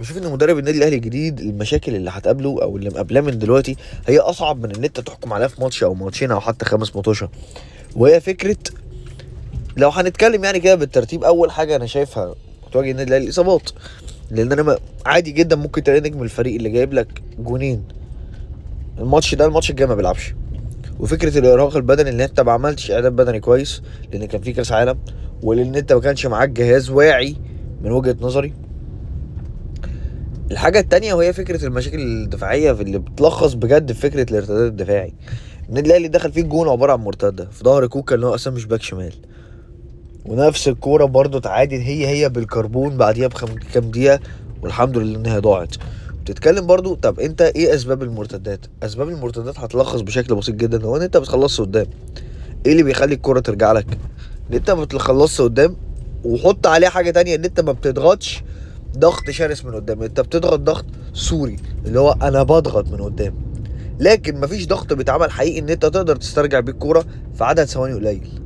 بشوف ان مدرب النادي الاهلي الجديد المشاكل اللي هتقابله او اللي مقابلاه من دلوقتي هي اصعب من ان انت تحكم عليها في ماتش او ماتشين او حتى 5 ماتشات. وهي فكرة لو هنتكلم يعني كده بالترتيب، اول حاجة انا شايفها تواجه النادي الاهلي الاصابات، لان انا عادي جدا ممكن تلاقي نجم الفريق اللي جايب لك جونين الماتش ده الماتش الجاي ما بيلعبش. وفكره الارهاق البدني اللي انت ما عملتش اعداد بدني كويس لان كان في كاس عالم، ولان انت ما كانش معاك جهاز واعي من وجهه نظري. الحاجة التانية وهي فكرة المشاكل الدفاعية في اللي بتلخص بجد في فكرة الارتداد الدفاعي. النادي الاهلي دخل فيه الجون عبارة عن مرتدة في ظهر كوكا اللي هو اصلا مش باك شمال، ونفس الكورة برضو اتعادل هي بالكربون بعديها بكام دقيقة، والحمد لله انها ضاعت. بتتكلم برضو طب انت ايه اسباب المرتدات؟ اسباب المرتدات هتلخص بشكل بسيط جدا، هو ان انت بتخلصش قدام. ايه اللي بيخلي الكورة ترجع لك؟ ان انت ما بتخلصش قدام، وحط عليها حاجة تانية ان انت ما بتضغطش ضغط شرس من قدام، انت بتضغط ضغط سوري اللي هو انا بضغط من قدام، لكن مفيش ضغط بيتعمل حقيقي ان انت تقدر تسترجع بيه الكورة في عدد ثواني قليل.